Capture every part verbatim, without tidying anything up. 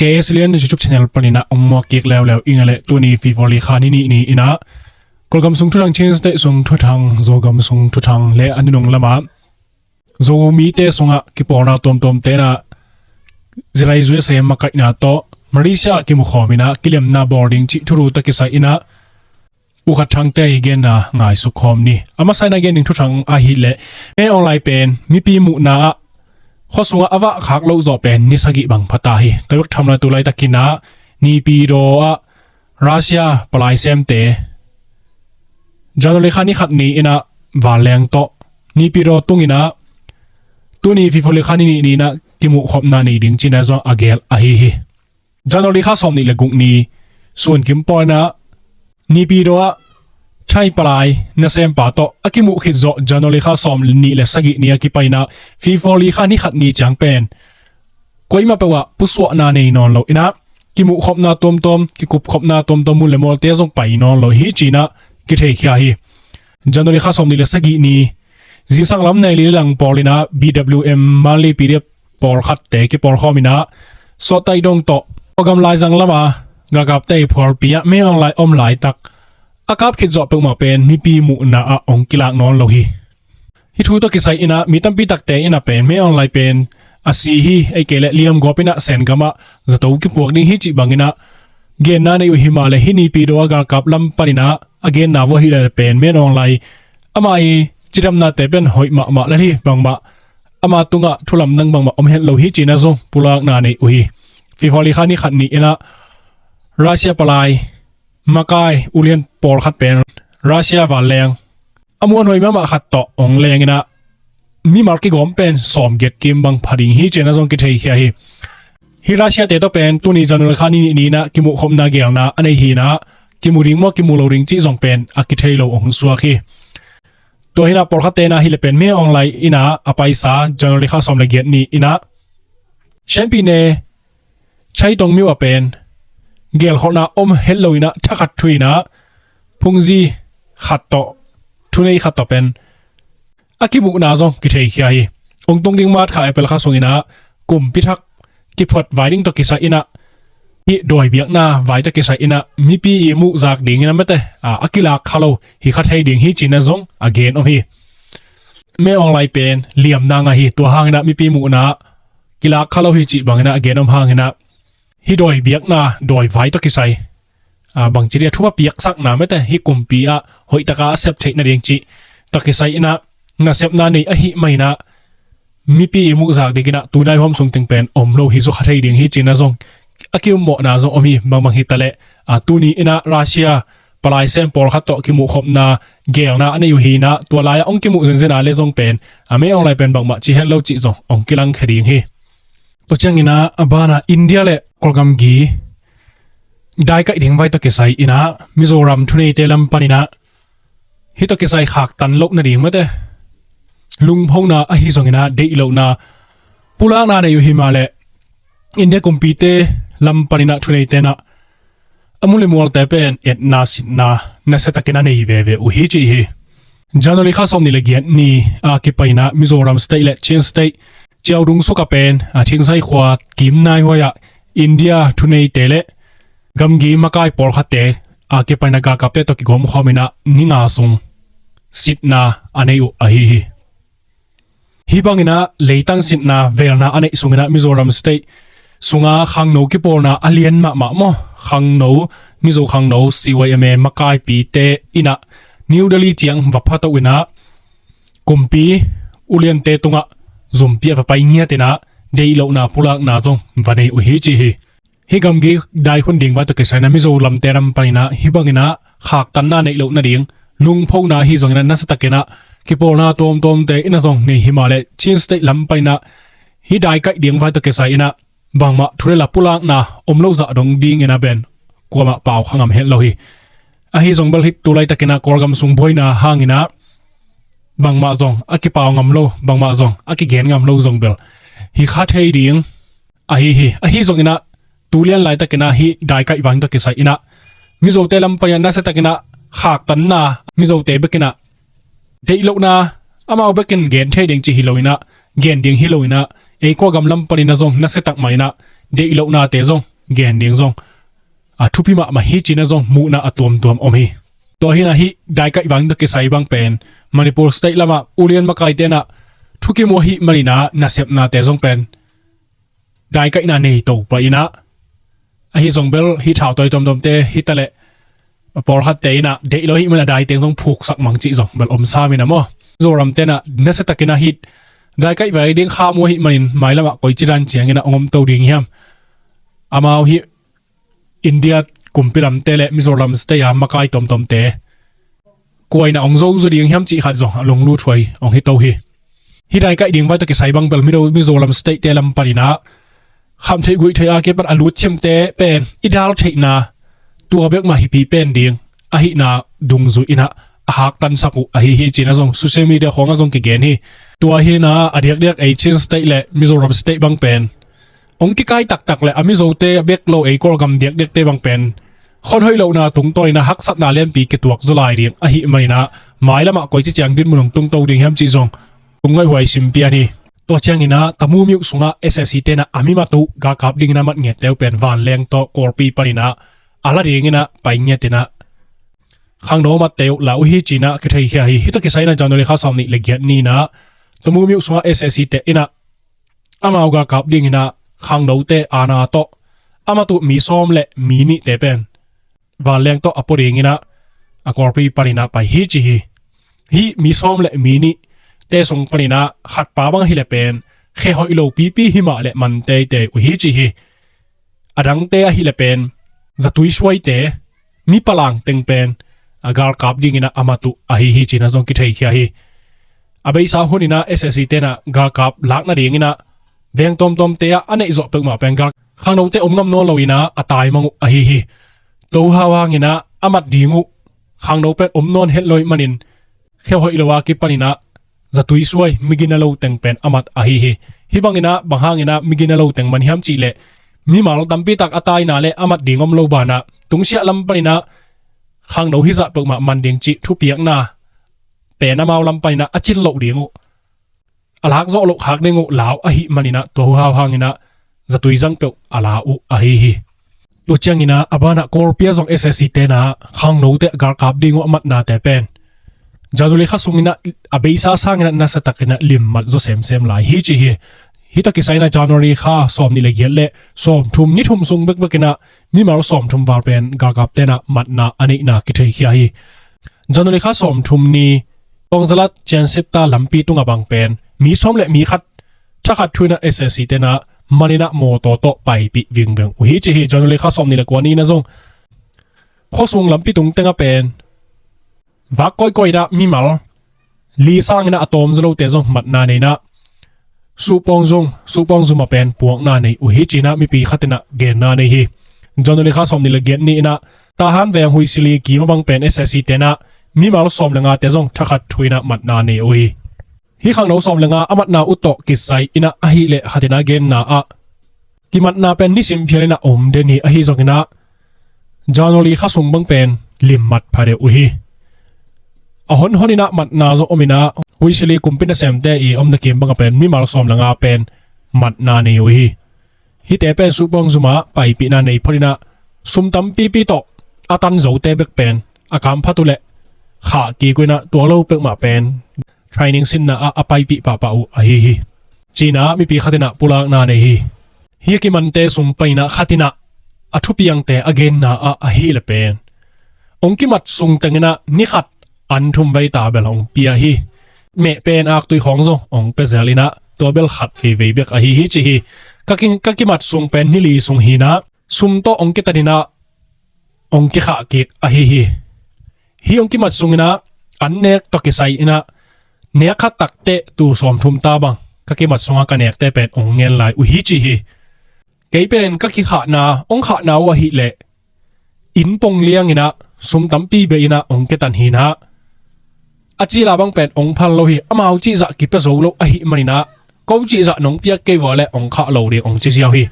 K S L N YouTube channel panin ah ong muak kik leuleu ing a leh, tuni February kha ni nih ni-in ah Kawlgam sung thuthang, Chin State sung thuthang, Zogam sung thuthang le a nunung lamah Zomite sungah kipawlna tuamtuamte in ah zilai zuisa makaihna tawh Malaysia ah kimukhawm in ah kilemna bawl ding cih thulu tawh kisai in ah Pu Khat Thangte i genna ngaihsuk khawm ni. A masa in a gen ding thuthang ahih leh, Min Aung Hlaing pen mipi muhna ah khua sungah a vah khak loh zawh pen ni sagih bang pha ta hi. Tua bek tham lo, tu laitakin ah Naypyidaw ah Russia palai semte January kha ni khat ni-in ah vanleng tawh Naypyidaw tungin ah tuni February kha ni nih ni-in ah kimuhkhopna nei ding ci-in ah zong a geel ahi hi. January kha sawm nih le guk ni sun kim pawl in ah Naypyidaw ah Thai palai nasempa tawh a kimuh khit zawh January kha sawm nih le sagih ni a kipan in ah February kha ni khat ni ciang pen kuamah peuh ah pusuahna nei nawn lo in ah kimuhkhopna tuamtuam, kikupkhopna tuamtuam, mun le mualte zong pai nawn lo hi ci-in ah kitheikhia hi. January kha sawm nih le sagih ni zingsang lam nai li le lang pawl in ah B W M Mandalay P D F pawlkhatte kipawlkhawm in ah Sawt Tai Daung tawh Kawlgam laizang lamah galkapte i phualpi ah Min Aung Hlaing om laitak a kap khit zawh peuhmah pen mipi muhna ah ong kilak nawn lo hi. Hih thu tawh kisai in ah mi tampi takte in ah pen Min Aung Hlaing pen a si hi, ei kei leh liamgawp in ah Sen gam ah zato kipuak ding hi cih bangin ah genna nei uh hi mah leh, hih Naypyidaw ah galkap lam panin ah a genna uh ahih leh pen Min Aung Hlaing ama i cidamnate pen hoih mahmah lel hi. Bangmah ama tungah thu lamdang bangmah om het lo hi ci-in ah zong pulakna nei uh hi. February kha ni khat ni-in ah Russia palai makai ulian pawlkhat pen Russia vanleng a muanhuai mahmah khat tawh ong leng in ah mimal kigawm pen sawmgiat kim bang pha ding hi ci-in ah zong kitheikhia hi. Hih Russia-te tawh pen tuni January kha ni nih ni-in ah kimuhkhopna geelna a nei hi-in ah kimu ding maw kimu lo ding cih zong pen a kithei lo ong suak hi. Tua hi-in ah pawlkhatte in ah hi leh pen Min Aung Hlaing in ah a paisa January kha sawm le giat ni-in ah Shan Pyine Chai Tong myo ah pen geelkholhna om het lo in ah thakhat thu-in ah phungzi khat tawh, thunei khat tawh pen a kimuhna zong kitheikhia hi. Ong tung ding March kha, April kha sungin ah kumpi thak kiphuat vai ding tawh kisai in ah hih dawi biakna vai tawh kisai in ah mipi i muhzak dingin ah mate a, a kilak kha lo hi kha thei ding hi ci-in ah zong a gen om hi. Min Aung Hlaing pen liamna ngah hi, tua hangin ah mipi muhna kilak kha lo hi cih bangin ah a gen om hangin ah hih dawi biakna dawi vai tawh kisai a, bangci dia thupha piaksakna mate hih kumpi ah hoihtaka a sep theih nading cih tawh kisai in ah nasepna nei ahih manin ah mipi i muhzak dingin ah tunai huam sung teng pen om lo hi zaw kha thei ding hi ci-in ah zong a kiummawhna zong om hi. Bangbang hi ta leh a, tuni in ah Russia palai sem pawlkhat tawh kimuhkhopna geelna a nei uh hi-in ah tua lai-ah ong kimuh zenzen a leh zong pen a, Min Aung Hlaing pen bangmah ci het lo cih zong ong kilangkhia ding hi. Tua ciangin ah a banah India le Kawlgam gi daikaih ding vai tawh kisai in ah Mizoram thuneite lam panin ah hih tawh kisai khaktan loh nading mate lungphona ahi zongin ah deih lohna pulakna nei uh hi mah leh, India kumpite lam panin ah thuneite in ah a mun le mualte pen etna sitna nasia takin a nei veve uh hi ci hi. January kha sawm nih le giat ni a kipan in ah Mizoram State le Chin State ciaudung suk ah pen a, Thingsai khua kim naihuai ah India thuneite le gamgi makai pawlkhatte a kipan in ah galkapte tawh kigawmkhawm in ah ni nga sung sitna a nei uh ahi hi. Hih bangin ah leitang sitna velna a neih sungin ah Mizoram State sunga khangno kipawlna a lian mahmah maw, khangno, Mizo khangno C Y M A makaipite in ah New Delhi ciang va phatoh in ah kumpi uliante tungah zumpi a va pai ngiat in ah deih lohna pulakna zong va nei uh hi ci hi. Hih gamgi daikhun ding vai tawh kisai in ah Mizo lamte lam panin ah hih bangin ah khaktanna neih loh nading lungphona ahi zongin ah nasia takin ah kipawlna tuamtuamte in ah zong nei hi mah leh, Chin State lam panin ah hih daikaih ding vai tawh kisai in ah bangmah thu le la pulakna om loh zah dong dingin ah pen kuamah pau kha ngam het lo hi. Ahi zong bel hih tu laitakin ah Kawlgam sung buaina hangin ah bangmah zong a kipau ngam lo, bangmah zong a kigen ngam lo zong bel hi kha thei ding ahi hi. Ahi zongin ah tu lian laitakin ah hih daikaih vang tawh kisai in ah Mizote lam panin ah nasia takin ah khaktanna, Mizote bekin ah deih lohna amau bekin gen thei ding ci hi lo in ah, gen ding hi lo in ah, ei Kawlgam lam panin ah zong nasia tak mah in ah deih lohnate zong gen ding zong a thupi mahmah hi cinah zong muhna a tuamtuam om hi. Tua hinah hih daikaih vang tawh kisai bang pen Manipur state lamah ulian makaite inah thukim uh ahih maninah nasepnate zong pen daikaihna nei to pah inah, ahi zong bel hih thautawi tuamtuamte hitaleh pawlkhatte inah deih lo hih manah daiteng zong phuksak mang cih zong bel om sam inah maw. Zoramte inah nasiatakinah hih daikaih vai ding kham uh ahih manin mailamah koici dan cianginah ong om to ding hiam? Amau hih India kumpi lamte le Mizoram state a makai tuamtuamte kuaina ong zo zaw ding hiam cih khat zong a lunglut huai ong hi to hi. Hih daikaih ding vai tawh kisai bang bel Mizo, Mizoram state te lam paninah khamtheih guihtheih a kipan a lutcimte pen i dal theihna tua bekmah hipi pen ding ahihna dungzui inah a haktansak uh ahi hi cinah zong social media khawngah zong kigen hi. Tua hinah a diakdiak ei Chin state le Mizoram state bang pen ong kikai taktak le a Mizote a bek lo ei Kawlgam diakdiakte bang pen khonhoih lohna tungtawninah haksatna lianpi kituak zaw lai ding ahih maninah mailamah koici ciang dinmun ong tung to ding hiam cih zong tung ngaihhuai simpian hi. Tua cianginah Tamu myuk sungah S A C tenah a mimat uh galkap dinginah mat ngette uh pen vanleng tawh Kawlpi paninah a la dinginah pai ngetinah khangno matte uh la uh hi cinah kitheikhia hi. Hih tawh kisai inah January kha sawmnih le giat ni inah Tamu myuk sungah S A C te inah amau galkap dinginah khangnote aana tawh a mat uh mi sawm le mi nihte pen vanleng tawh a pua dinginah a Kawlpi paninah pai hi ci hi. Hih mi sawm le mi nihte sung paninah khatpa bang ahileh pen khehoih lo pipi himah le man teitei uh hi ci hi. A dangte ahileh pen zatui suaite, mi palang teng pen a galkap dinginah a mat uh ahi hi cinah zong kitheikhia hi. A beisa huninah S A C tenah galkap lakna dinginah veng tuamtuamte ah a neih zawh peuhmah pen gal khangnote om ngam nawn loinah a taimang uh ahi hi. Tua hau hanginah a mat ding uh khangno pen om nawn het lo ih manin khehoih lo a kipaninah zatui suai migina lo teng pen a mat ahi hi. Hih banginah bang hanginah migina lo teng man hiam cihleh mimal tampitak a taina le a mat ding om lo banah tungsiah lam paninah khangno hizah peuhmah man ding cih thupiakna pen amau lam paninah a cin loh ding uh, a lak zawh loh khak ding uh lau ahih maninah tua hau hanginah zatui zang peuh a la uh ahi hi. Tua cianginah a banah Kawlpi ah zong S A C tenah khangnote galkap ding uh a matnate pen January kha sunginah a beisa sanginah nasatakinah limmat zaw semsem lai hi ci hi. Hih tawh kisai inah January kha sawmnih le giat le sawmthum ni thum sung bekbekinah mimal sawmthum val pen galkap tenah matna a neihna kitheikhia hi. January kha sawmthum ni Tongzalat Ciansitta lampi tungah bang pen mi sawm le mi khat thakhat thu inah S A C tenah maninah mawtaw tawh paipih vingveng uh hi ci hi. January kha sawmnih le kua ni inah zong khuasung lampi tung tengah pen vak kawikawi inah mimal li sanginah a tawm zaw lote zong matna nei inah Suhpawng zung, Suhpawng zumah pen puakna nei uh hi cinah mipi khatinah genna nei hi. January kha sawmnih le giat ni inah Tahan veng Huisili kimah bang pen S A C tenah mimal sawm le ngate zong thakhat thu inah matna nei uh hi. Hih khangno sawm le nga a matna uh tawh kisai inah ahileh khatinah genna ah kimatna pen nisim phial inah om den hi. Ahi zonginah January kha sung bang pen limmat pha deuh uh hi. A honhon inah matna zong om inah Huisili kumpi nasemte i omna kim bangah pen mimal sawm le nga pen matna nei uh hi. Hihte pen Suhpawng zumah paipihna nei phot inah sum tampipi tawh a tan zote bek pen a kam phat uh leh khah kik uh inah tua lo peuhmah pen training sinna ah a paipih pahpah uh ahi hi. Cinah mipi khatinah pulakna nei hi. Hih a kimante sung paninah khatinah a thupiangte a genna ah ahileh pen ong kimat sung tenginah ni khat an thum vei ta bel ong pia hi. Meh pen aktui khawng zong ong pia zel inah tua bel khat veivei bek ahi hi ci hi. Ka ki, ka kimat sung pen ni li sung hinah sum tawh ong kitan inah ong kikhah kik ahi hi. Hih ong kimat sunginah an nek tawh kisai inah nek khat takteh tu sawmthum ta bang ka kimat sungah ka nekte pen ong ngen lai uh hi ci hi. Kei pen ka kikhahna ong khahna uh ahileh inn pong lianginah sum tampi bei inah ong kitan hinah a cila bang pen ong phal lo hi. Amau cihzah kipia zo lo ahih maninah ko cihzah nong piak kei vua le ong khah lo ding ong ci ziau hi.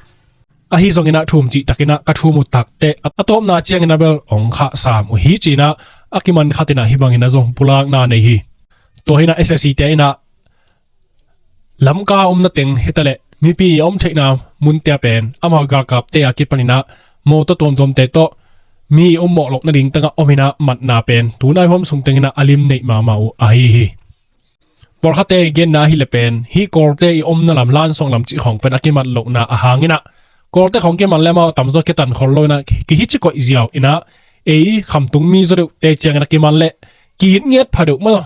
Ahi zonginah thum cihtakinah ka thum uh takteh a tawpna cianginah bel ong khah sam uh hi cinah a kiman khatinah hih banginah zong pulakna nei hi. Tua hinah S A C te inah Lamka omna teng hitaleh mipi i om theihna munte ah pen amau galkapte a kipaninah mawtaw tuamtuamte tawh mi i om mawh loh nading tangah ominah matna pen tunai huam sung tenginah a lim neih mahmah uh ahi hi. Pawlkhatte i genna ahileh pen hih Kawlte i omna lam, Lansawng lam cih khawng pen a kimat lohna a hanginah Kawlte khawng kiman le amau a tamzaw kitan khol loinah kihici koih ziau inah ei khamtung mi zaw deuhte ciangin a kiman le ki-it ngiat pha deuh maw,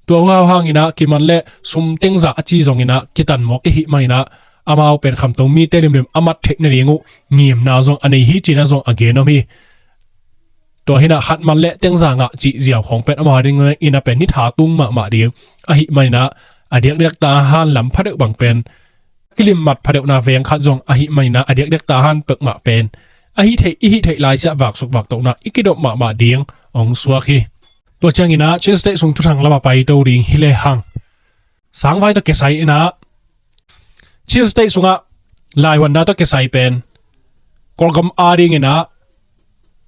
tua uh hau hanginah kiman le sum tengzah a ci zonginah kitan mawk i hih maninah amau pen khamtung mite limlim a mat theih nading uh ngimna zong a nei hi cinah zong a gen om hi. Tua hinah khat man le tengzah ngah cih ziau khawng pen amau ding inah pen ni tha tung mahmah ding ahi maninah a diakdiak ta han lam pha deuh bang pen kilimmat pha deuhna veng khat zong ahi maninah a diakdiak ta han peuhmah pen ahi theih, i hih theih laisiah vaksuk vaktohna i kidop mahmah ding ong suak hi. Tua cianginah Chin State sung thuthang lamah paito ding hi lehang, sangvai tawh kisai inah Chin State sungah laihuanna tawh kisai pen Kawlgam a dinginah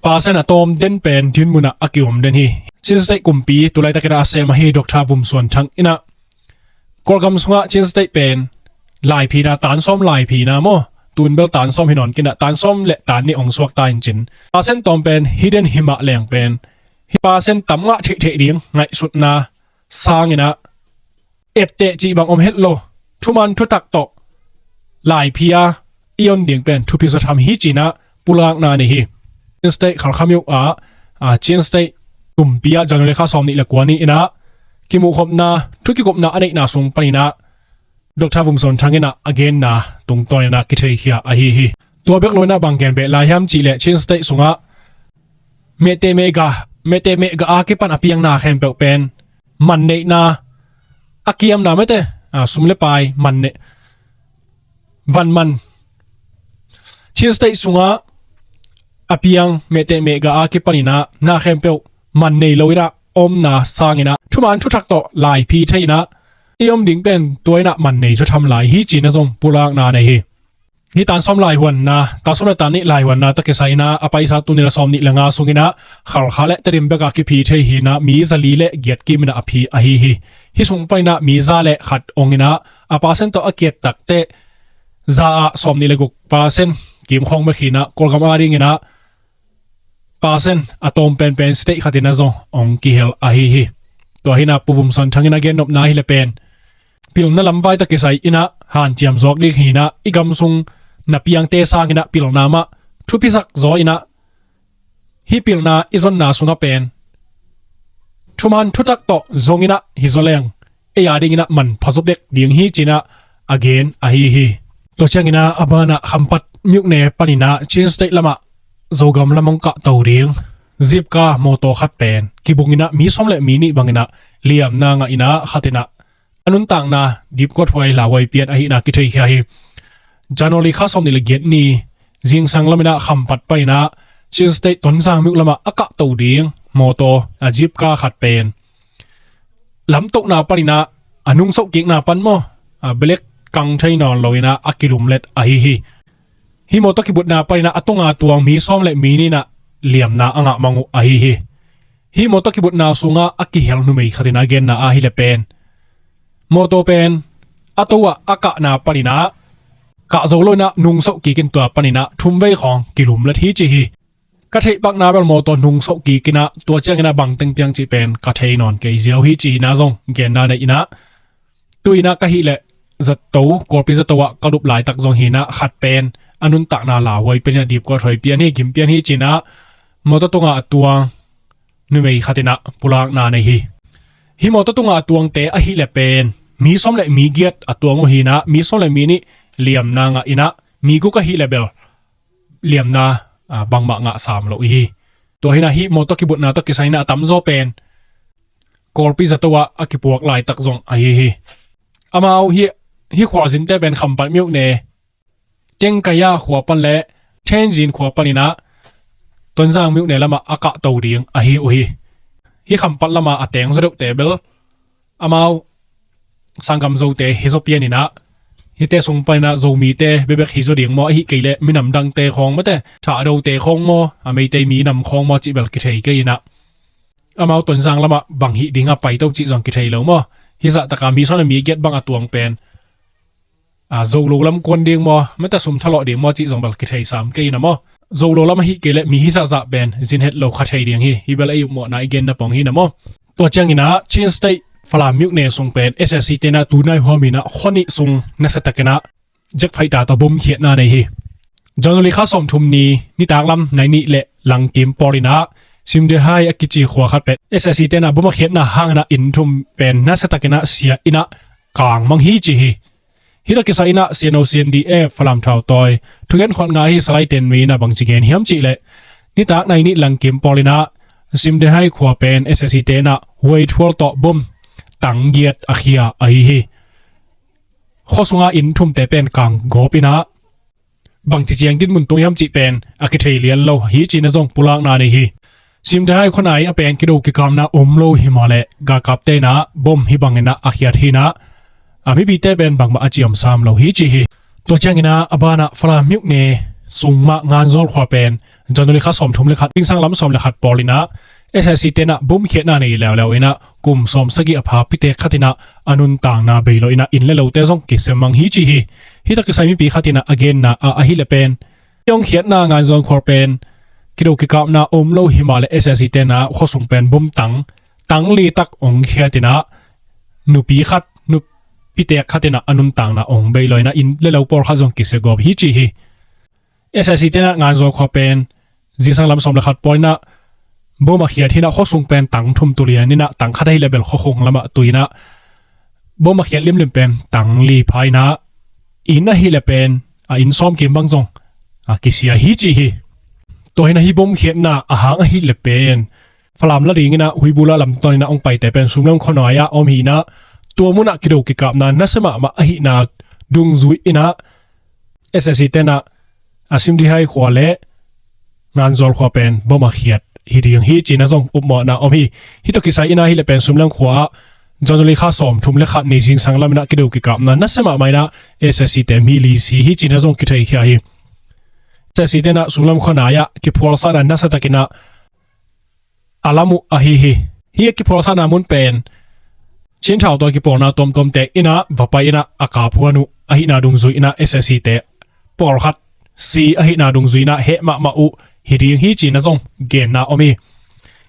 pasen a tawm den pen dinmunah a kiom den hi. Chin State kumpi tulaitakinah a sem ahi Doctor Vum Suan Thang inah Kawlgam sungah Chin State pen laiphina, tan sawm laiphina maw, tun bel tan sawm hi nawn kinah tan sawm le tan nih ong suak ta in cin pasen tawm pen hi den hi mah leng pen hih pasen tam ngah theihtheih ding ngaihsutna sanginah etteh cih bang om het lo, thuman thutak tawh laiphia i on ding pen thupi zaw tham hi cinah pulakna nei hi. Chin State Khalkha myo ah, a, Chin State kumpi ah January kha sawm nih le kua ni inah kimuhkhopna, thu kikupna a neihna sung paninah Doctor Vum Suan Thang inah a genna tungtawninah kitheikhia ahi hi. Tua bek loinah bang gen beh lai hiam cihleh Chin State sungah mehteh mehgah, mehteh mehgah a kipan a piangna khempeuh pen man neihna, a kiamna mete, a, sum le pai man neih, van man. Chin State sungah a piang mehteh mehgah a kipaninah na khempeuh man nei loinah omna sanginah thuman thuthak tawh laiphi thei inah i om ding pen tua inah man nei thutham lai hi cinah zong pulakna nei hi. Hih tan sawm laihuanna, tan sawm le tan nih laihuanna tawh kisai inah a paisa tuni le sawm nih le nga sunginah Khalkha le Tedim bekah kiphi thei hinah mi za li le giat kim inah a phi ahi hi. Hih sung paninah mi za le khat onginah a pasen tawh a kiat takteh za ah sawm nih le guk pasen kim khawng bek hinah Kawlgam a dinginah pasen a tawm penpen state khatinah zong ong kihel ahi hi. Tua hinah Pu Vum Suan Thang inah gennopna ahileh pen pilna lamvai tawh kisai inah hanciam zawk ding hinah i gam sung na piangte sanginah pilna mah thupisak zaw inah hih pilna i zonna sungah pen thuman thutak tawh zonginah hi zaw leng ei a dinginah manpha zaw bek ding hi cinah a gen ahi hi. Tua cianginah a banah Khampat myone paninah Chin State lamah Zogam lam ong kahto ding zipka mawtaw khat pen kibunginah mi sawm le mi nih banginah liamna ngah inah khatinah a nuntakna dipkuat huai lauhuai pian ahihna kitheikhia hi. January kha sawm nih le giat ni zingsang laminah Khampat paninah Chin State Tonzang myo lamah a kahto ding mawtaw, a, zipka khat pen lamtohna paninah a nungsoh kikna pan maw, a, belek kang thei nawn loinah a kilumlet ahi hi. Hih mawtaw kibutna paninah a tunga tuang mi sawm le mi nih inah liamna a ngah mang uh ahi hi. Hih mawtaw kibutna sungah a kihel numei khatinah genna ahileh pen mawtaw pen a to ah a kahna paninah kah zo loinah nungsoh kikin tua paninah thumvei khawng kilumlet hi ci hi. Ka theih pakna bel mawtaw nungsoh kikinah tua cianginah bang teng piang cih pen ka thei nawn kei ziau hi ci hinah zong genna nei inah tu inah ka hih leh zato, Kawlpi zato ah ka lup laitak zong hinah khat pen a nuntakna lauhuai pian inah dipkuat huai pian hi, gim pian hi cinah mawtaw tunga a tuang numei khatinah pulakna nei hi. Hih mawtaw tunga a tuangte ahileh pen mi sawm le mi giat a tuang uh hinah mi sawm le mi nih liamna ngah inah mi guk ahileh bel liamna, a, bangmah ngah sam lo hi. Tua hinah hih mawtaw kibutna tawh kisai inah a tamzaw pen Kawlpi zato ah a kipuak laitak zong ahi hi. Amau hih, hih khualzinte pen Khampat myone Tengkaya khua pan le Tenzin khua paninah Tonzang myone lamah a kahto ding ahi uh hi. Hih Khampat lamah a teng zaw deuhte bel amau sanggam Zote hi zaw pianinah hihte sung paninah Zomite bekbek hi zaw ding maw, ahi kei leh minam dangte khawng mate, Thadote khawng maw, a Meitei minam khawng maw cih bel kithei kei inah amau Tonzang lamah bang hih dingah paito cih zong kithei lo maw. Hih zahtaka mi sawm le mi giat bang a tuang pen a, Zolo lam kuan ding maw, mate sum thalawh ding maw cih zong bel kithei sam kei ina maw. Zolo lam ahih kei leh mi hi zahzah pen zin het lo kha thei ding hi. Hi bel ei upmawhna i genna pong hi ina maw. Tua ciangin ah Chin State Falam myone sung pen S A C te in ah tunai huamin ah khua nih sung nasiatakin ah jet fighter tawh bom khiatna nei hi. January kha sawmthum ni nitak lam nai nih le langkim pawlin ah Simdehai a kici khua khat pen S A C te in ah bom a khiatna hangin ah inn thum pen nasiatakin ah sia in ah kangmang hi ci hi. Hih tawh kisai in ah C N O C N D F Falam thautawi thugen khuat ngah hi. Salai ten mi in ah bangci gen hiam cih leh nitak nai nih langkim pawlin ah Simdehai khua pen S A C te in ah huai thual tawh bom tang giat a khia ahi hi. Khua sunga inn thumte pen kang gawp in ah bangci ciang dinmun tung hiam cih pen a kithei lian lo hi ci-in ah zong pulakna nei hi. Simdehai khua nai a pen kido kikapna om lo hi mah leh galkapte in ah bom hih bangin ah a khiat hi in ah a mipite pen bangmah a ciam sam lo hi ci hi. Tua ciangin ah a banah Falam myone sung mah Nganzawl khua pen January kha sawmthum le khat, zingsang lam sawm le khat pawlin ah S A C te in ah bom khiatna nei leuleu in ah kum sawmsagih a pha pitek khat in ah a nuntakna bei lo in ah inn le lote zong kisem mang hi ci hi. Hih tawh kisai mipi khat in ah a genna ah ahih leh pen hong khiatna Nganzawl khua pen kido kikapna om lo hi mah leh S A C te in ah khua sung pen bom tang, tang li tak hong khiat in ah nupi khat, nupi tek khat in ah a nuntakna hong bei lo in ah inn le lo pawlkhat zong kisia gawp hi ci hi. S A C te in ah Nganzawl khua pen zingsang lam sawm le khat pawlin ah bom a khiat hi in ah khua sung pen tang thum tu lian in ah tang khat ahih leh bel khua khung lamah tu in ah bom a khiat limlim pen tang li pha in ah inn ahih leh pen a inn sawm kim bang zong a kisia hi ci hi. Tua hi in ah hih bom khiatna a hang ahih leh pen Falam la dingin ah Huibula lam tawn in ah hong paite pen Sumlam khua nai ah om hi in ah tua munah kido kikapna nasia mahmah ahihna dungzui in ah S A C te in ah a Simdehai khua le Nganzawl khua pen bom a khiat hi ding hi ci-in ah zong upmawhna om hi. Hih tawh kisai in ah ahih leh pen Sumlam khua ah January kha sawmthum le khat ni zingsang lam in ah kido kikapna nasia mahmah in ah S A C te mi li si hi ci-in ah zong kitheikhia hi. S A C te in ah Sumlam khua nai ah kiphualsakna nasiatakin ah a lam uh ahi hi. Hih a kiphualsakna mun pen Chin thautawi kipawlna tuamtuamte in ah va pai in ah a kap huan uh ahihna dungzui in ah S A C te pawlkhat si ahihna dungzui in ah heh mahmah uh hi ding hi ci-in ah zong genna om hi.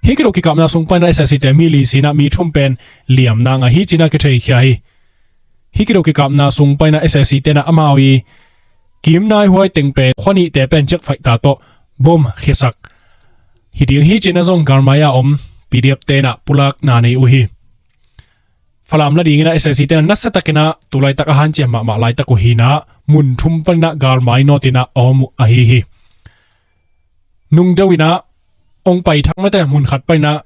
Hih kido kikapna sung panin ah S A C te mi li si in ah mi thum pen liamna ngah hi ci-in ah kitheikhia hi. Hih kido kikapna sung panin ah S A C te in ah amau i kim nai huai teng pen khua nihte pen jet fighter tawh bom khiasak hi ding hi ci-in ah zong galmai a om P D F te in ah pulakna nei uh hi. Falam la dingin ah S A C te in ah nasiatakin ah tu laitak a hanciam mahmah laitak uh hi in ah mun thum panin ah galmai nawt in ah a om uh ahi hi. Nung deuh in ah hong pai thak mate mun khat panin ah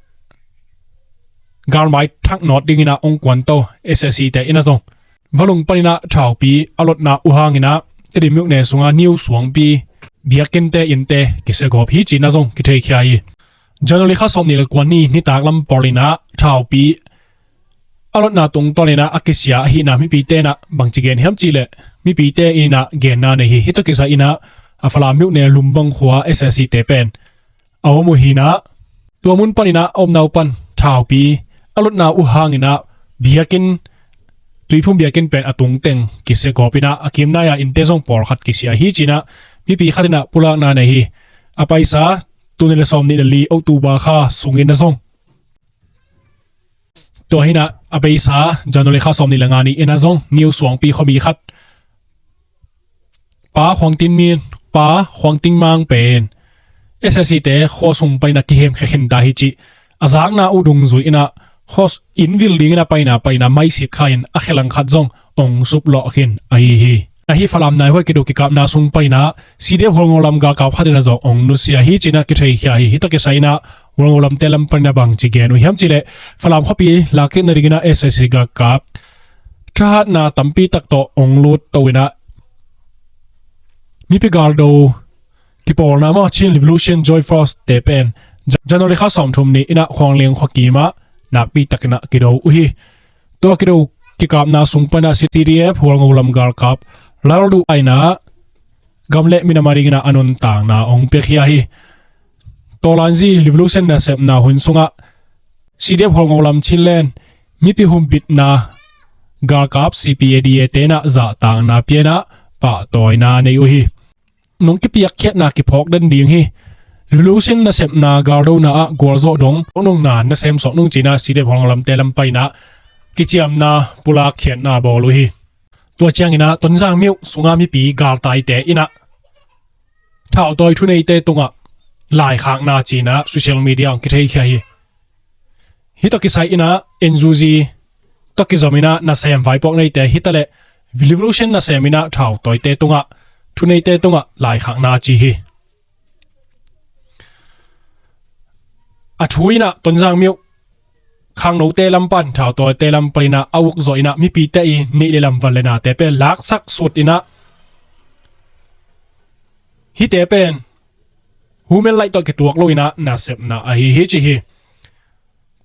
galmai thak nawt dingin ah hong kuanto S A C te in ah zong Valung panin ah thaupi a lotna uh hangin ah Tedim myone sunga New Suangpi biakinnte innte kisia gawp hi ci-in ah zong kitheikhia hi. January kha sawmnih le kua ni nitak lam pawlin ah thaupi a lotna tungtawnin ah a kisia ahihna mipite in ah bangci gen hiam cih leh mipite in ah genna nei hi. Hih tawh kisai in ah a Falam myone Lumbang khua S A C te pen a om uh hi in ah tua mun panin ah a omna uh pan thaupi a lotna uh hangin ah biakinn, tuiphum biakinn pen a tungteng kisia gawp in ah a kim nai a innte zong pawlkhat kisia hi ci-in ah mipi khat in ah pulakna nei hi. A paisa tul nih le sawmnih le li October kha sungin ah zong Tua hi in ah a beisa January kha sawmnih le nga ni in ah zong New Suangpi khuami khat Pa Khuang Tin Min, Pa Khuang Tin Mang pen S A C te khua sung panin ah kihemkhia khin ta hi cih a zakna uh dungzui in ah khua inn vil dingin ah paina panin ah maisik kha in a khe lang khat zong hong suplawh khin ahi hi. Ahi Falam nai huai kido kikapna sung panin ah C D F Hualngo lam galkap khat in ah zong hong nusia hi ci-in ah kitheikhia hi. Hih tawh kisai in ah Hualngo lamte lam panin ah bangci gen uh hiam cih leh Falam khuapi lakkik nadingin ah S A C galkap thahatna tampi tak tawh hong lut to in ah mipi galdo kipawlna maw Chin Revolution Joint Force te pen January kha sawmthum ni in ah Khuang Liang khua kim ah nakpi takin ah kido uh hi. Tua kido kikapna sung panin ah C D F Hualngo lam galkap Lalduh in ah gam le minam a dingin ah a nuntakna hong piakhia hi. Tawlanzi Revolution nasepna hun sungah C D F Hualngo lam Chinland mipi humbitna galkap C P A D A te in ah zahtakna pia in ah pahtawina nei uh hi. Nong kipiakkhiatna kiphawk den ding hi. Revolution nasepna galdona ah gualzawh dong nungna nasem suak nung ci in ah C D F Hong lamte lam pai in ah kiciamna pulakkhiatna bawl uh hi. Tua ciangin ah Tonzang myo sunga mipi galtaite in ah thautawi thuneite tungah laikhakna ci in ah social media ah kitheikhia hi. Hih tawh kisai in ah N U G tawh kizom in ah nasem vaipuak neite hi taleh revolution nasem in ah thautawite tungah, thuneite tungah laikhakna ci hi. A thu in ah Tonzang myo khangnote lam pan, thautawite lam pan in ah a uk zawh in ah mipite i neih le lam van le nate pen laksak sut in ah hihte pen human right tawh kituak lo in ah nasepna ahi hi ci hi.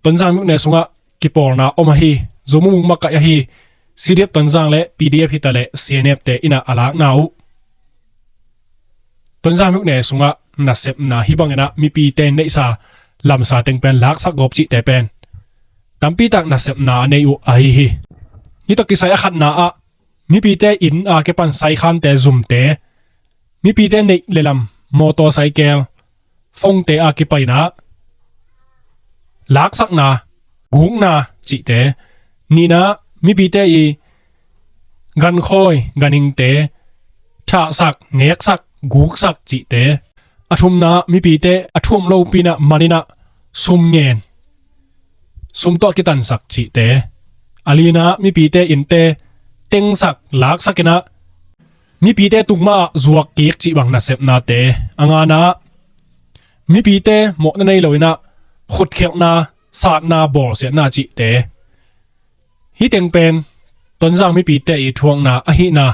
Tonzang myo ne sungah kipawlna om ahi, Zo Mu Mung makaih ahi, C D F Tonzang le P D F hi taleh C N F te in ah a lakna uh Tonzang myo ne sungah nasepna hih bangin ah mipite neihsa lamsa teng pen laksak gawp cihte pen tampitak nasepna a nei uh ahi hi. Hih tawh kisai a khatna ah mipite inn a kipan saikhante zumte, mipite neih le lam motorcycle, phone te a kipan in ah laksakna, gukna cihte, nihna mipite i gankhawi, ganhingte thahsak, neksak, guksak cihte, a thumna mipite a thu om lopi in ah man in ah sum ngen, sum tawh kitansak cihte, a lina mipite innte tengsak, laksak in ah mipite tung mah ah zuak kik cih bang nasepnate, a ngana mipite mawhna nei lo in ah khutkhelhna, satna, bawlsiatna cihte. Hih teng pen Tonzang mipite i thuakna ahihna,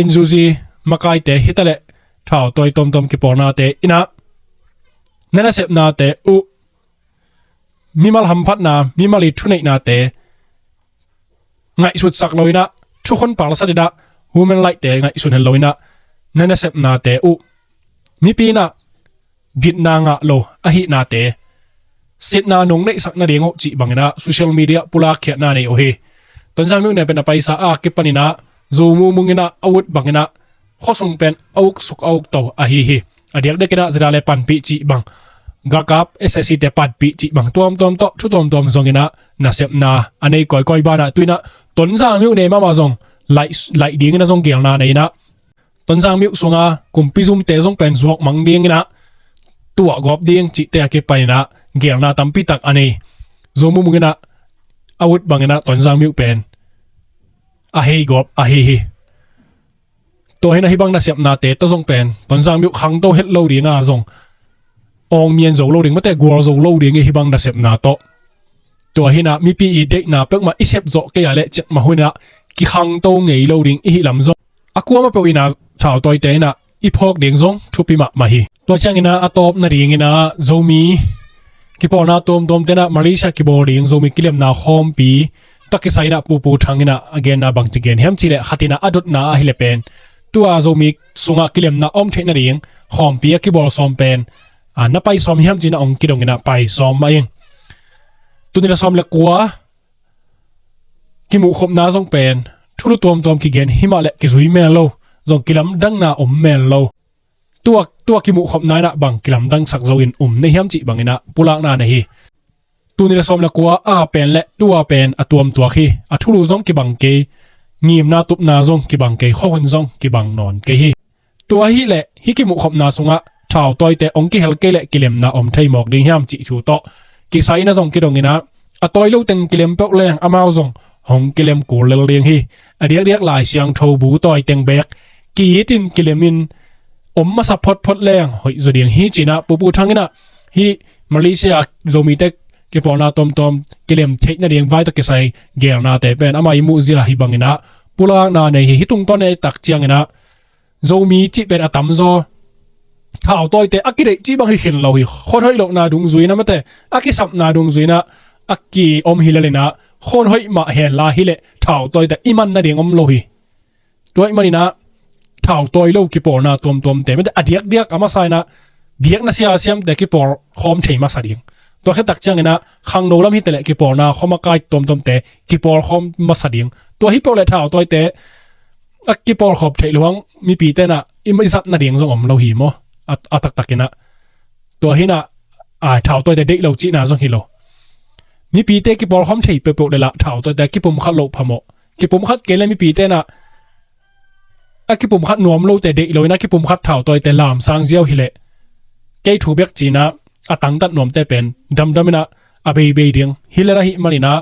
N U G makaite hi taleh thautawi tuamtuam kipawlnate in ah na nasepnate uh mimal hamphatna, mimal i thuneihnate ngaihsutsak lo in ah, thukhun palsat in ah, human right te ngaihsut hen lo in ah, na nasepnate uh mipi in ah bitna ngah lo ahihnate sitna nong neihsak nading uh cih bangin ah social media pulakkhiatna nei uh hi. Tonzang myo ne pen a paisa a kipan in ah Zo Mu Mung in ah a ut bangin ah khuasung pen a uk suk a uk to ahi hi. A diakdiak in ah zida le panpih cih bang, galkap S S C te panpih cih bang tuamtuam tawh thu tuamtuam zong in ah nasepna a nei kawikawi banah tu in ah Tonzang myo ne mahmah zong laih, laih ding in ah zong gelna nei in ah Tonzang myo sunga kumpi zumte zong pen zuak mang ding in ah tuah gawp ding cihte a kipan in ah gelna tampitak a nei. Zo Mu Mung in ah a ut bangin ah Tonzang myo pen a hei gawp ahi hi. Tua hi in ah hih bang nasepnate tawh zong pen Tonzang myo khangto het lo ding a zong awng mian zo lo ding, mate gual zo lo ding i hih bang nasepna tawh. Tua hi in ah mipi i deihna peuhmah i sep zawh kei a leh ciah mah hun in ah kikhangto ngei lo ding i hih lam zong a kuamah peuh in ah thautawite in ah i phawk ding zong thupi mahmah hi. Tua ciangin ah a tawp nading in ah Zomi kipawlna tuamtuamte in ah Malaysia kibawl ding Zomi kilemna khawmpi tawh kisai in ah Pu Pu Thang in ah a genna bangci gen hiam cih leh khat in ah a dotna ah hi leh pen tua Zomi sungah kilemna om theih nading khawmpi a kibawl sawm pen a na pai sawm hiam cih in ah hong kidong in ah pai sawm mah ing. Tuni na sawm le kua kimuhkhopna zong pen thulu tuamtuam kigen hi mah leh kizui mel lo, zong kilamdangna om mel lo. Tua, tua kimuhkhopna in ah bang kilamdangsak zo in um na hiam cih bangin ah pulakna na hi. Tuni le sawm le kua a pen le tua pen a tuamtuak hi. A thulu zong kibang kei, ngimna tupna zong kibang kei, khuahun zong kibang nawn kei hi. Tua hi leh hih kimuhkhopna sungah thautawite hong kihel kei leh kilemna om thei mawk ding hiam cih thu tawh kisai in ah zong kidong in ah a tawi lo teng kilem peuh leng amau zong hong kilem kul lel ding hi. A diakdiak Lai Siangtho bu tawi teng beek ki-it in kilem in om masa photphot leng hoih zaw ding hi ci in ah Pu Pu Thang in ah hih Malaysia Zomite kipawlna tuamtuam kilem theih nading vai tawh kisai gelnate pen amah i muhzia hi bangin ah pulakna nei hi. Hih tungtawn i et tak ciangin ah Zomi cih pen a tamzaw thautawite a kideih cih bang hi khin lo hi. Khuan hoih lohna dungzui in ah mate a kisapna dungzui in ah a ki-om hi lel in ah khuan hoih mah hen la hi leh thautawite i man nading om lo hi. Tua ahih manin ah thautawi lo kipawlna tuamtuamte mate a diakdiak a masa in ah biakna sia siamte kipawl khawm thei masa ding, Tua khit tak ciangin ah khangno lam hi taleh kipawlna khawm a kai tuamtuamte kipawl khawm masa ding. Tua hi peuh leh thautawite a kipawl khawm theih luang mipi tenah i zat nading zong om lo hi maw? A, a taktakin ah tua hi nah, a, thautawite deih lo cihna zong hi lo. Mipite kipawl khawm thei peuhpeuh le lah thautawite a kipum khat loh phamawh. Kipum khat kei le mipi tenah a kipum khat nuam lote deih lo in a kipum khat thautawite lamsang ziau hileh kei thu bek cina a tangtat nuamte pen damdam in ah a beibei ding. Hi le lah hih manin ah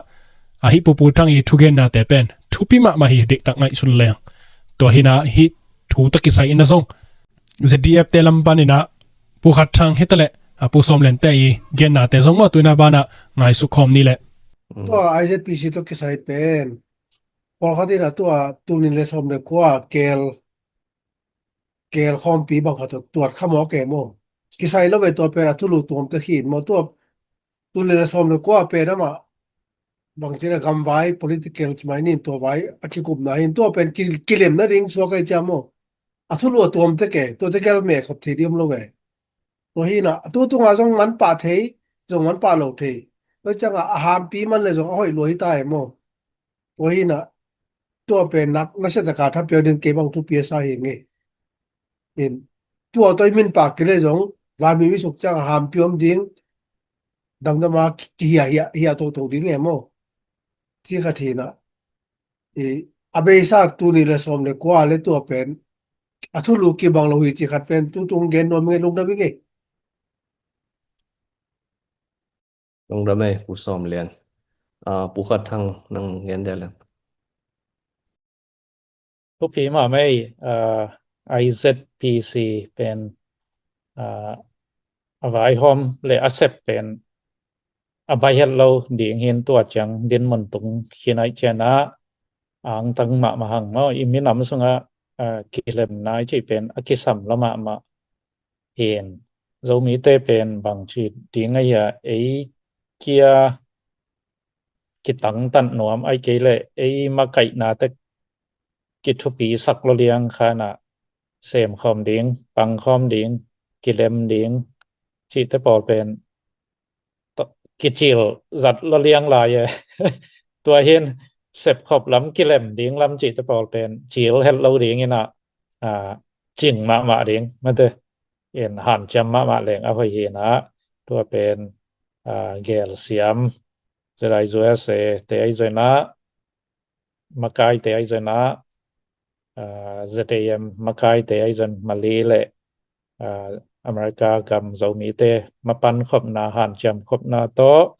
a hih Pu Pu Thang i thugennate pen thupi mahmah hi, deihtak ngaihsun leng. Tua hi nah hih thu tawh kisai in ah zong Z D F te lam panin ah Pu Khat Thang hi taleh a Pu Sawm Lian te i gennate zong maw tu in ah banah ngaihsut khawm ni leh. Tua I Z P C tawh kisai pen pawlkhat in ah tua tul nih le sawm le kua keel, keel khawmpi bang khat tawh tuat kha mawk e maw? Kisai lo ve, tua pen a thulu tuamte hi in maw? Tua tul nih le sawm le kua pen amah bangci a gamvai political ci mai ni, tua vai a kikupna hi in tua pen ki, kilem nading suak ahi ciang maw? A thulu a tuam tek e, tuate gel me khop thei ding om lo ve. Tua hi nah a tu tunga zong man pah thei, zong man pah lo thei. Tua ciangah a hampi man le zong a hoih lua hi ta e maw? Tua hi nah tua pen nak nasia taka thapiak ding kei bang thupi a sa hi ngei. In tua tawh i min pah kei le zong vai mi mi suk ciang a hampi om ding, damdam a ki, kihia hia, hia toto ding e maw? Ci khat hi nah. I, a beisa tul nih le sawm le kua le tua pen a thulu kibang lo hi ci khat pen tu tung gen nuam i ngei, lungdam i ngei. Lungdam ei, Pu Sawm Lian. Ah, Pu Khat Thang nang gen dia leng. Thupi mahmah ei, ah, I Z P C pen, ah, a vaihawm le a sep pen a bai het lo ding hi in tua ciang dinmun tung khin ahih ciangin ah angtang mahmah hang maw? I minam sungah, ah, kilemna i cih pen a kisam lo mahmah hi in. Zomite pen bangci ding ahi a, ei kia kitangtat nuam ahih kei leh ei makaihna tek kithupisak lo liang kha nah sem khawm ding, pang khawm ding, kilem ding cihte pawl pen kicil zat lo liang lai e. Tua hi in sepkhop lam, kilem ding lam cihte pawl pen cil het lo ding in ah, ah, cing mahmah ding, mate, in hanciam mahmah leng a hoih hi in ah, tua pen, ah, gelsiam Z I U S A te ahi zongin ah, makaite ahi zongin ah, ah, Z A M makaite ahi zongin Malay le, ah, America gam Zomite mapan khopna, hanciam khopna tawh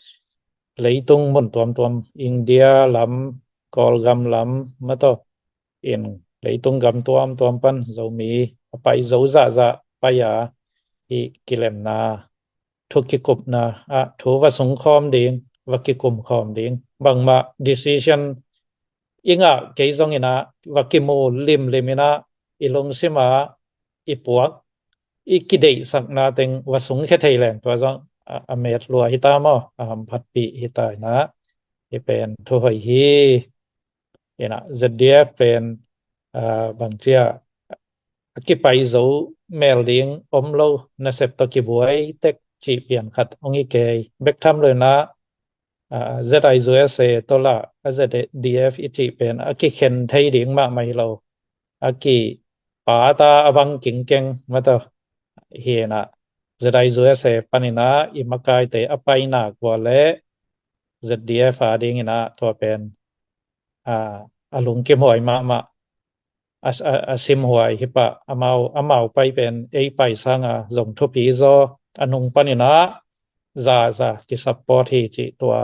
leitung mun tuamtuam, India lam, Kawlgam lam, mate, in leitung gam tuamtuam pan Zomi a pai zo zahzah pai a, hih kilemna thu kikupna ah thu va sung khawm ding, va kikum khawm ding. Bangmah decision i ngah kei zongin ah va kimu limlim in ah i lungsim ah i puak, i kideihsakna teng va sungkhia thei leng tua zong a, a met lua hi ta maw, a hamphatpih hi ta in ah, hih pen thu hoih hi. In ah Z D F pen, ah, bangci a, a kipai zo mel ding om lo, nasep tawh kibuai tek cih pian khat hong hi kei. Bek tham lo in ah, ah, Z I U S A tawh lah a Z D F i cih pen a kikhen thei ding mahmah hi lo. A kipat a, a vang kingkeng, mate, hi in ah Z I U S A panin ah i makaite a paina kua le Z D F a dingin ah tua pen, ah, a lungkimhuai mahmah, a, a, a simhuai hi pah. Amau, amau pai pen ei pai sanga zong thupi zaw, a nung panin ah za za kisupport hi cih tua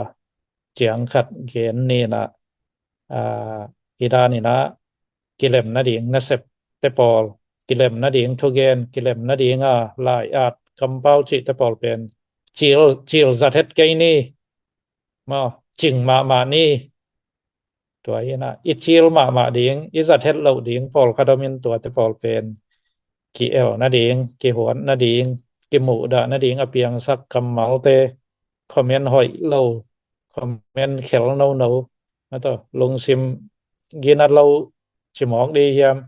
ciang khat gen ni in ah, ah, hih danin ah kilem nading nasepte pawl, kilem nading thugen, kilem nading a lai-at kampau cihte pawl pen cil, cil zat het kei ni maw, cing mahmah ni. Tua hi in ah i cil mahmah ding, i zat het loh ding pawlkhat om in tuate pawl pen ki-el nading, kihuat nading, kimuhdah nading a piangsak kammalte, comment hoih lo, comment khel nono, mate, lungsim ginat lo ci mawk ding hiam,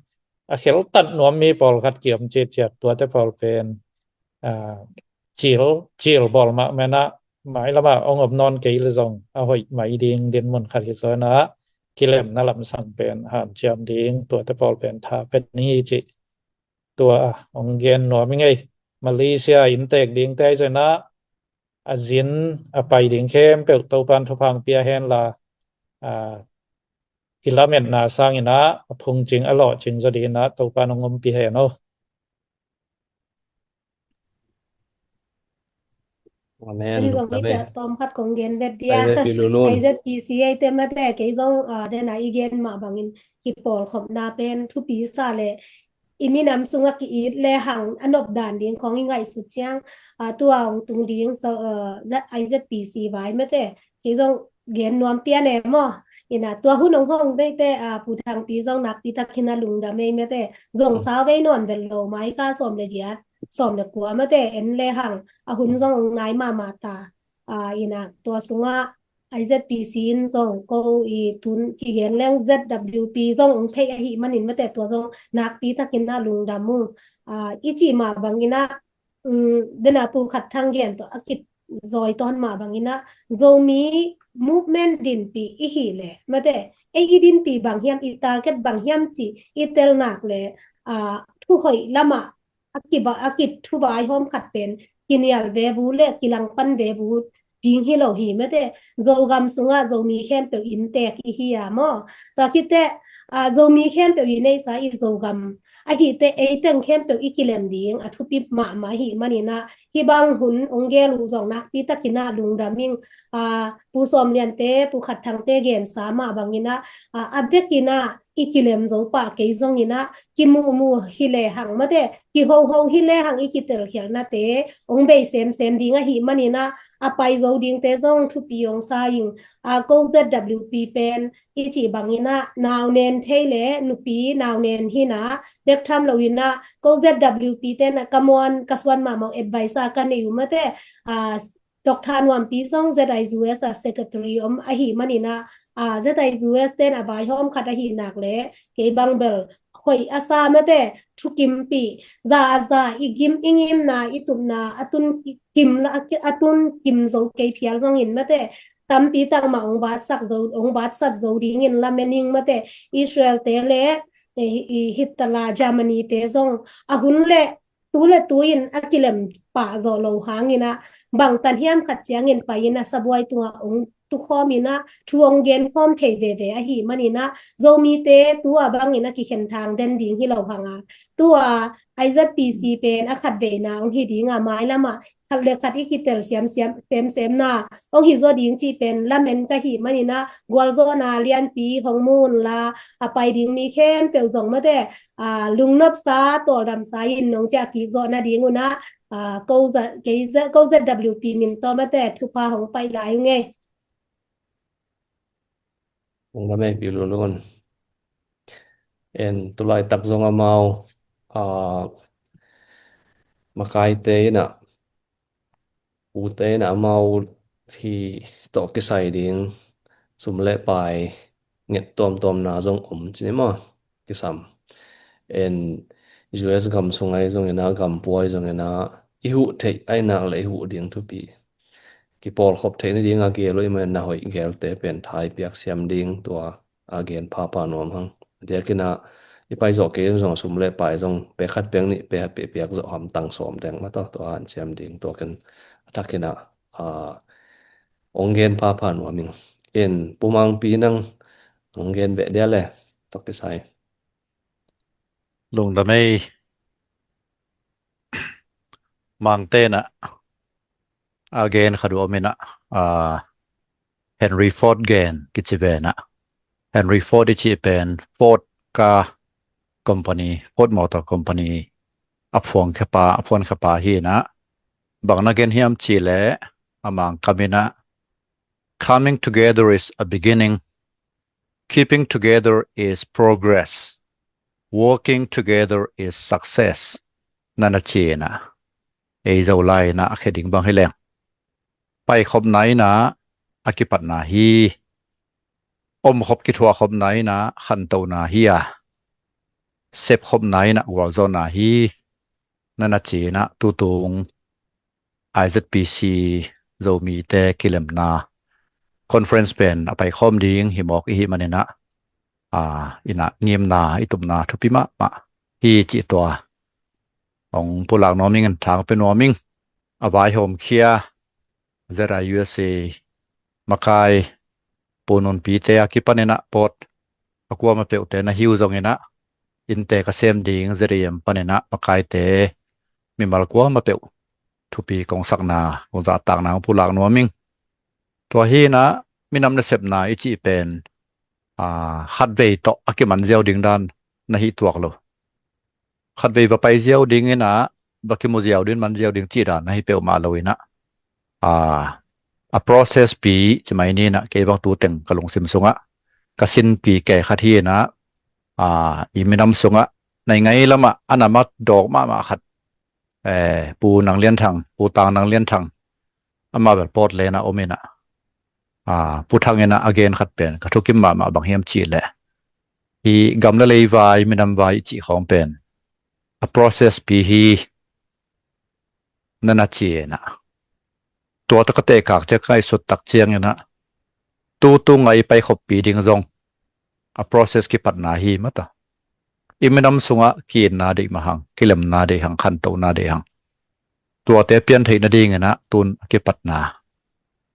a kheltat nuam mi pawlkhat kiom citciat, tuate pawl pen, ah, cil, cil bawl mahmah in ah mai lamah hong om nawn kei le zong a hoih mai ding dinmun khat hi zaw inah, kilemna lamsang pen hanciam ding tuate pawl pen tha pia ni hi cih tua hong gen nuam ing ei. Malaysia inntek dingte ahi zaw inah a zin a pai ding khempeuh Topan thupha hong pia hen la, a, i lametna sang inah a phungcing a lawhcing zaw ding inah Topan hong ompih hen aw. Amen. Amen. Tawm khat kong gen vet dia. Amen. Pi Lulun. I Z P C ei te mate, kei zong, ah, dena i gen mah bangin kipawlkhopna pen thupi sa le i minam sungah ki-it le hang a nop dan ding khawng i ngaihsut ciang, ah, tua hong tung ding, so, ah, I Z P C vai mate, kei zong gen nuam pian e maw. Inah tua hun hong hong deite, ah, Pu Thangpi zong nakpi takin a lungdam ei mate. Zong sau vei nuam vet lo, mai ka sawm le giat, sawm le kua mate en le hang a hun zong hong nai mahmah ta. Ah, inah tua sungah I Z P C in zong ko i tun kigen leng Z W P zong hong theih ahi manin mate tua zong nakpi takin a lungdam ung. Ah, i cih mah bang inah, um, dena Pu Khat Thang gen tawh a kit zawi tawn mah bang inah Zomi movement dinpi i hi le mate, ei i dinpi bang hiam, i target bang hiam cih i tel nak le, ah, thu hoih lamah a kiba, a kit thu vaihawm khat pen kinial ve vu le kilangpan ve vu ding hi lo hi mate. Zogam sungah Zomi khempeuh inntek i hi a maw. Tua khit teh, ah, Zomi khempeuh i neihsa i Zogam ahih teh ei teng khempeuh i kilem ding a thupi mahmah ahi manin ah, hih bang hun hong gel uh zong nakpi takin ah lungdam ing. Ah, Pu Sawm Lian te, Pu Khat Thang te gensa mah bangin ah, ah, a vekin ah i kilem zo pah kei zongin ah, kimuhmuh hi le hang mate, kihoho hi le hang i kitelkhialhnate hong bei semsem ding ahi manin ah, a pai zo dingte zong thupi hong sa ing. Ah, ko Z W P pen i cih bangin ah, nau nen thei le nupi nau nen hi-in ah, bek tham loin ah, ko Z W P ten ah ka muan ka suan mahmah advice ah ka nei uh mate, ah, Doctor Nuampi zong Z I U S ah secretary om ahi manin ah, ah, Z I U S ten a vaihawm khat ahi nak le, kei bang bel hoih a sa mate, thukimpih, za a za, i gim i ngimna, i tupna a tun kim la, a tun kim zo kei phial zongin mate, tampi tak mah hong vatsak zo, hong vatsat zo dingin lamen ing mate. Israel te le, eh, i Hitler, Germany te zong a hun le tu le tu-in a kilem pah zawh lo hangin ah, bangtan hiam khat ciangin pai-in ah sabuai tungah hong tukhawm in ah, thu hong genkhawm thei veve ahi manin ah, Zomite tu-a bangin a kikhen thang den ding hi lo hang a, tu-a I Z P C pen a khatveina hong hi ding a, mailam ah khat le khat i kitel siam, siam, semsemna hong hi zaw ding cih pen lamen ka hih manin ah, gualzawhna lianpi hong mu unla, a pai ding mi khempeuh zong mate, ah, lungnopsa, tawldamsa in nong ciah kik zawh nading un ah, ah, ko Z-, kei Z-, ko Z W P min tawh mate thupha hong pai lai ung ei. Hong la mei Pi Lulun. En tulaitak zong amau, ah, makaite in ah, ute in ah amau hi tawh kisai ding sum le pai nget tuamtuamna zong om ci ni maw, kisam. En U S gam sung ahi zongin ah, gam pua ahi zongin ah, i huh theih ahi nak le i huh ding thupi. Kipawlkhop theih nading a gel uh i man na hoih gelte pen thai piak siam ding tua a gen phapha nuam hang. Diakin ah i pai zawh kei zong sum le pai zong pek khat pek nih pek khat pek piak zawh hamtang sawm deng mah tawh tua hanciam ding tua ken a thakin ah, ah, hong gen phapha nuam ing. In Pu Mangpi nang hong gen beh dia le tawh kisai. Lungdam ei. Mangte in ah a gen khat uh om in ah, ah, Henry Ford gen kici ve in ah. Henry Ford i cih pen Ford car company, Ford Motor Company a phuangkhia pa, a phuangkhia pa hi in ah. Bang na gen hiam cih leh a Mangkam in ah, "Coming together is a beginning, keeping together is progress, working together is success," na na ci in ah. Ei Zolai in ah a khia ding bang hi leng, paikhopna in ah a kipatna hi. Omkhop kithuahkhopna in ah khantona hi a, sepkhopna in ah gualzawhna hi, na na ci in ah tutung I Z P C Zomite kilemna conference pen a paikhawm ding hi mawk i hih maninah, a, innah ngimna i tupna thupi mahmah hi cih tua hong pulak nuam ing, in thang pe nuam ing. A vaihawmkhia ZIUSA makai pununpite a kipaninah pawt a kuamah peuhte na hi uh zonginah, innte ka sem ding ZAM paninah makaite mimal kuamah peuh thupi kong sakna, kong zahtakna hong pulak nuam ing. Tua hinah minam nasepna i cih pen, a, khatvei tawh a kiman ziau ding dan na hih tuak lo. Khatvei va pai ziau dinginah, va kimu ziau ding, man ziau ding cih dan na hi peuhmah loinah, a, a process pi ci mai ninah, kei bang tu teng ka lungsim sungah, ka sinpi kei khat hinah, a, i minam sungah nai ngai lamah a namat dawk mahmah khat, eh, Pu Nang Lian Thang, Pu Tang Nang Lian Thang, amah bel Portland ah om inah, a, Pu Thang inah a gen khat pen ka thukim mahmah, bang hiam cih leh, hi gam le lei vai, minam vai i cih khawng pen a process pi hi, na na ci inah. Tua tawh ka tehkak ciang, ka ngaihsut tak cianginah, tutung a i pai khoppi ding zong a process kipatna hi mata. I minam sungah ki-itna deih mah hang, kilemna deih hang, khantohna deih hang, tuate pian theih nadinginah tun a kipatna,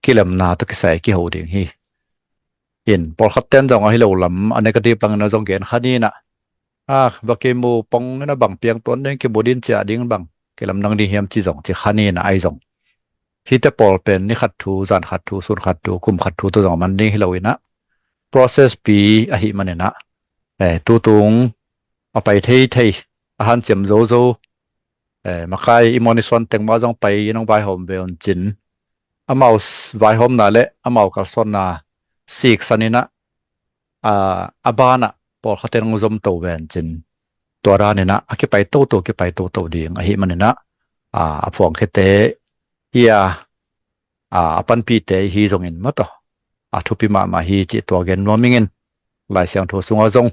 kilemna tawh kisai kiho ding hi. In pawlkhat ten zong ahi lo lam a negative bangin a zong gen kha ninah, a, va kimu pongin a bang piang tuan ding, kimu din ciah ding bang kilamdang ding hiam ci zong ci kha ninah, ahi zong hihte pawl pen ni khat thu, zan khat thu, sun khat thu, kum khat thu tawh zong a man ding hi loinah, process pi ahih maninah, eh, tutung a pai theithei, a hanciam zozo, eh, makai i monison teng mah zong pai in hong vaihawm ve un cin, amau s-, vaihawmna le amau kalsuanna siksaninah, a, a banah pawlkhatin hong zomto ve un cin, tua daninah a kipai toto, kipai toto ding ahih maninah, a, a phuangkhiate hi a, a, a panpihte hi zongin mata, a thupi mahmah hi cih tua gen nuam ingin, Lai Siangtho sungah zong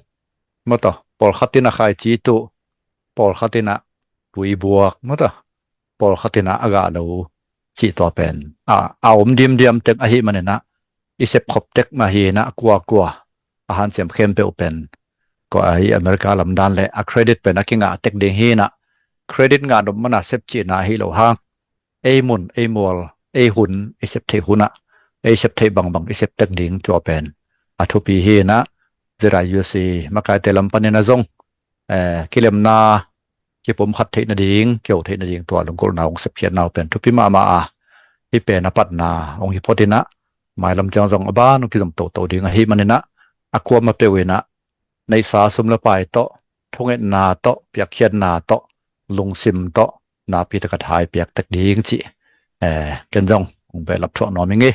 mata, pawlkhatin a khaici tuh, pawlkhatinah tui buak mata, pawlkhatinah a gah lo cih tua pen, a, a om diamdiam tek ahih maninah, i sepkhop tek mah hinah, kuakua a hanciam khempeuh pen, ko ahi America lamdan le a credit pen a kingah tek ding hinah, credit ngah nop mana sep cihna ahi lo hang, ei mun, ei mual, ei hun, ei sep theih hunah, ei sep theih bangbang i sep tek ding tua pen a thupi hinah, ZIUSA makaite lam panin a zong, eh, kilemna, kipumkhat theih nading, kiho theih nading tua lunggulhna hong sepkhiatna uh pen thupi mahmah a, hih pen a patna hong hi photinah, mailam ciang zong a ban hong kizom toto ding ahih maninah, a kuamah peuhinah neihsa sum le pai tawh, thungetna tawh, piakkhiatna tawh, lungsim tawh, napi tak a thai piak tek ding cih, eh, ken zong hong behlap thuak nuam ing e.